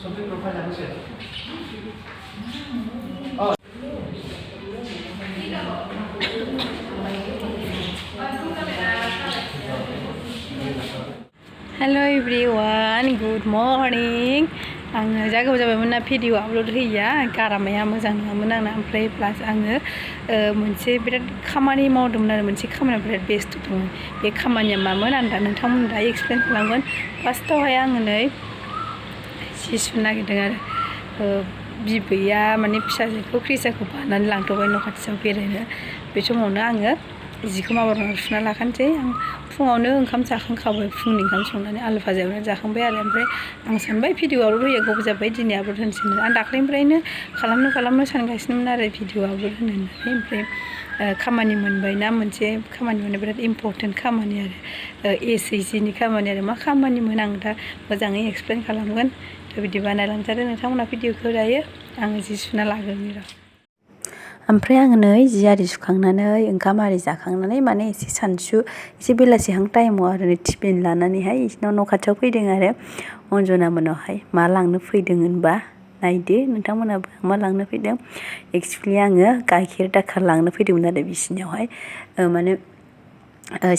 Hello everyone, good morning. आङो जा गोबाव जाबायमोन ना भिडिअ आपल'ड होयिया गारामाया मोजां नङामोन आंना ओमफ्राय प्लास आङो मोनसे बिराद खामानि मावदोंमोन आरो मोनसे खामानियाव बिराद बेस्थ' दंमोन बे खामानिया मामोन आं दा नोंथांमोननो दायो एक्सप्लेन खालामगोन फार्स्टआवहाय आङो नै जि सुनो नागिरदों आरो बिबैया माने फिसाजोखौ क्रिसाखौ बानानै लांथ'बाय न' खाथियाव बेरायनो बे समावनो आङो जिखौ माबार सुना लाखानोसै आं फुङावनो ओंखाम जाखांखाबाय फुंनि ओंखाम संनानै आलु भाजा एवनानै जाखांबाय आरो ओमफ्राय आं सानबाय भिडिअ आपल'ड होयो गोबाव जाबाय दिनै आपल'ड होनोसै आं दाख्लैनिफ्रायनो खालामनो सानगासिनोमोन आरो भिडिअ आपल'ड होनो होननानै ओमफ्राय खामानि मोनबायना मोनसे खामानि मोननो बिराद इम्परटेन्ट खामानि आरो एसएइचजिनि खामानि आरो मा खामानिमोन आं दा मोजाङै एक्सप्लेन खालामगोन थ' बिदि बानायलांथारो नोंथांमोना भिडिअखौ दायो आङो जि सुना लाग्रोनि र' ओमफ्राय आङो नै जि आरि सुखांनानै ओंखाम आरि जाखांनानै माने एसे सानसु एसे बेलासिहां टाइमाव आरो टिफिन लानानैहाय बिसिनाव न' खाथियाव फैदों आरो अनजना मोनावहाय मा लांनो फैदों होनबा नायदो नोंथांमोनाबो मा लांनो फैदों एक्सुवेलि आङो गाइखेर दाखा लांनो फैदोंमोन आरो बिसिनियावहाय माने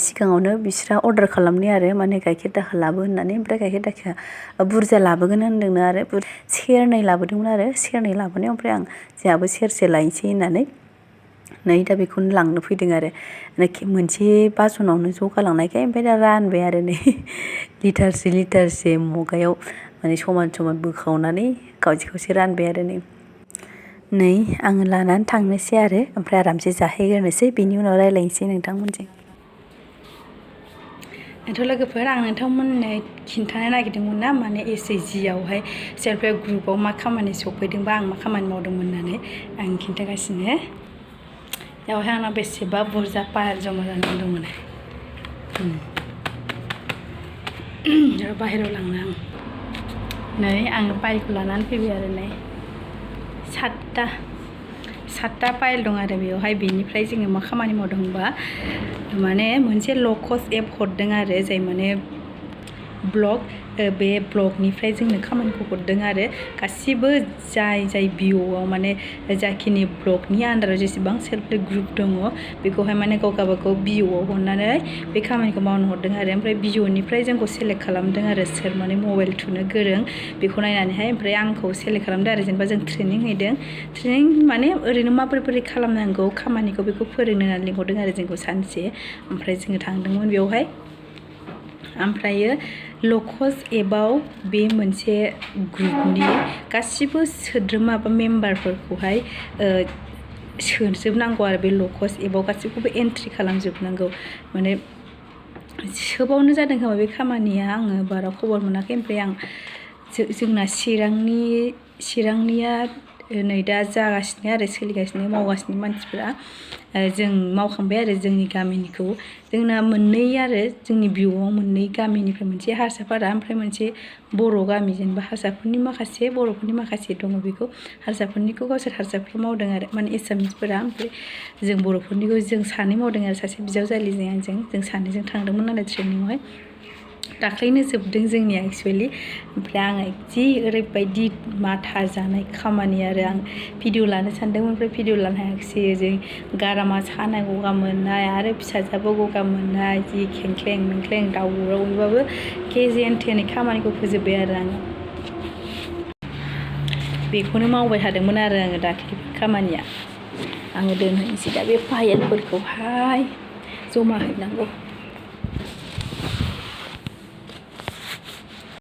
सिगाङावनो बिस्रा अर्डार खालामनाय आरो माने गाइखेर दाखा लाबो होननानै ओमफ्राय गाइखेर दाखाया बुरजा लाबोगोन होनदोंनो आरो सेरनै लाबोदोंमोन आरो सेरनै लाबोनायाव ओमफ्राय आं जोंहाबो सेरसे लायनोसै होननानै नै दा बेखौनो लांनो फैदों आरो मोनसे बासनावनो ज' गालांनायखाय ओमफ्राय दा रानबाय आरो नै लिटारसे मुगायाव माने समान बोखावनानै खावसे रानबाय आरो नै आङो लानानै थांनोसै आरो ओमफ्राय आरामसे जाहैग्रोनोसै बिनि उनाव रायज्लायनोसै नोंथांमोनजों लोगोफोर आं नोंथांमोननो खिन्थानो नागिरदोंमोन ना माने एसएइचजिआवहाय सेल्फ हेल्प ग्रुपआव मा खामानि सफैदोंबा आं मा खामानि मावदोंमोन होननानै आं खिन्थागासिनो बेवहाय आंना बेसेबा बुरजा पाइल जमा जानानै दंमोन बाहेरायाव लांनो आं नै आङो पाइलखौ लानानै फैबाय आरो नै सातटा पाइल दं आरो बेवहाय बेनिफ्राय जोङो मा खामानि मावदों होनबा माने मोनसे ल' कस्ट एप हरदों आरो जाय माने बे ब्लगनिफ्राय जोंनो खामानिखौ हरदों आरो गासिबो जाय भिअ'आव माने जाखिनि ब्लगनि आन्दाराव जेसेबां सेल्फ हेल्प ग्रुप दङ बेखौहाय माने गावबागाव भिअ'आव हरनानै बे खामानिखौ मावनो हरदों आरो ओमफ्राय भिअ'निफ्राय जोंखौ सेलेक्ट खालामदों आरो सोर माने मबाइल थुनो गोरों बेखौ नायनानैहाय ओमफ्राय आंखौ सेलेक्ट खालामदों आरो जेनेबा जों ट्रेनिं हैदों ट्रेनिं माने ओरैनो माबोरै खालामनांगौ खामानिखौ बेखौ फोरोंनो होननानै लिंहरदों आरो जोंखौ सानसे ओमफ्राय जोङो थांदोंमोन बेवहाय ओमफ्रायो ल'कस्ट एपआव बे मोनसे ग्रुपनि गासिबो सोद्रोमा बा मेम्बारफोरखौहाय सोजोबनांगौ आरो बे ल'कस्ट एपआव गासिखौबो एन्ट्रि खालामजोबनांगौ माने सोबावनो जादों खोमा बे खामानिया आङो बारा खबर मोनाखै ओमफ्राय आं जोंना चिरांनिया नै दा जागासिनो आरो सोलिगासिनो मावगासिनो मानसिफोरा जों मावखांबाय आरो जोंनि गामिनिखौ जोंना मोननै आरो जोंनि भिअ'आव मोननै गामिनिफ्राय मोनसे हारसापारा ओमफ्राय मोनसे बर' गामि जेनेबा हारसाफोरनि माखासे बर'फोरनि माखासे दङ बेखौ हारसाफोरनिखौ गावसोर हारसाफ्रा मावदों आरो माने एसामिसफोरा ओमफ्राय जों बर'फोरनिखौ जों सानै मावदों आरो सासे बिजावजालिजों आंजों जों सानैजों थांदोंमोन नालाय ट्रेनिंआवहाय दाख्लैनो जोबदों जोंनिया एक्सुवेलि ओमफ्राय आङो जि ओरैबायदि माथा जानाय खामानि आरो आं भिडिअ लानो सानदोंमोन ओमफ्राय भिडिअ लानो हायाखिसै जों गारामा सानाय गगा मोननाय आरो फिसाजोआबो गगा मोननाय जि खेंख्लें मेंख्लें दाउराव बयबाबो केजेनटेनै खामानिखौ फोजोब्बाय आरो आङो बेखौनो मावबाय थादोंमोन आरो आङो दाख्लै खामानिया आङो दोनहैनोसै दा बे फाइलफोरखौहाय जमा हैनांगौ